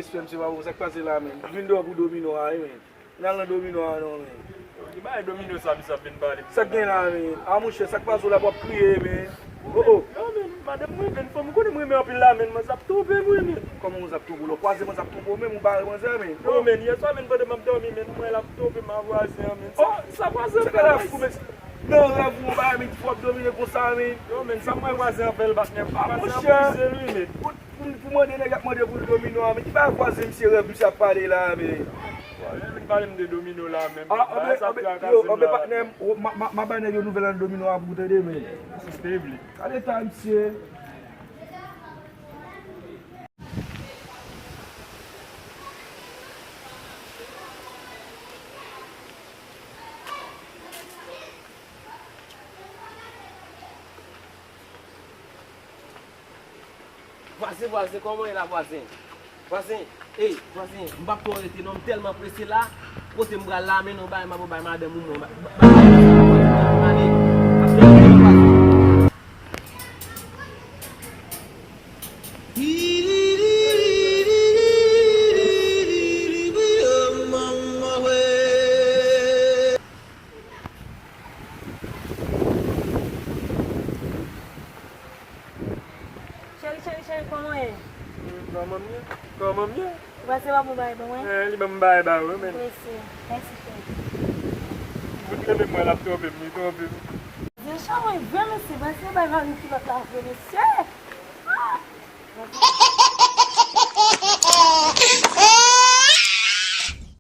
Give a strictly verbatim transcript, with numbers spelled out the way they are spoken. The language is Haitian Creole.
Respè, mesye, pa bon, sa k pase la, menn? Vin dèyè pou domino a, wi, menn. N al nan domino a, non, menn. Ki bagay domino sa, misye ap vin pale? Sa k gen la, menn? A, monchè, sa k pase w la, w ap kriye, menn. Oh, oh. Non, menn, madanm mwen, menn, fanm, ou konnen mwen renmen anpil la, menn, manzè ap twonpe mwen, menn. Kòman manzè ap twonpe w? Lè w kwaze manzè ap twonpe w, menn, ou bare manzè, menn. Non, menn, yèswa, menn, pandan m ap dòmi, menn, mwen la ap twonpe m a vwazen an, menn. Oh, sa vwazen ap fè la, fou, menn. Nan rèv ou, bagay, menn, fò ap domine konsa, menn. Yo, menn, sa mwen vwazen an fè l, patnè m. Ah, monchè. Pou, pou, pou mande nèg ap mande pou l domino a, men ki bagay vwazen misye rèv misye ap pale la, men. Vwazen vin pale m de domino la, men. Ah, anben, anben, yo, anben, patnè m, o, ma, ma, ma bay nèg yo nouvèl nan domino a pou w tande, men. Te vle. Gade ta, misye. Vwazen, vwazen, kòman w ye la, vwazen? Vwazen, ey, vwazen, m p ap twò rete non, m tèlman prese la. Kote m pral la, men non, bay, m ap bay madanm ou mwen. Ba, ba, ba, vwazen, m ale. Ap fè vwazen. Cheri, cheri, cheri, kòman w ye? Kòman m ye? Kòman m ye? Ou pase w ap yon bagay ban mwen? Eh, li ban m bagay ba ou, men. Mèsi. Mèsi, cheri. Ou t rele mwen, l ap twonpe m, li twonpe m. Zen chan mwen vre, mesye, pase w bay mari kilòt la vre, mesye.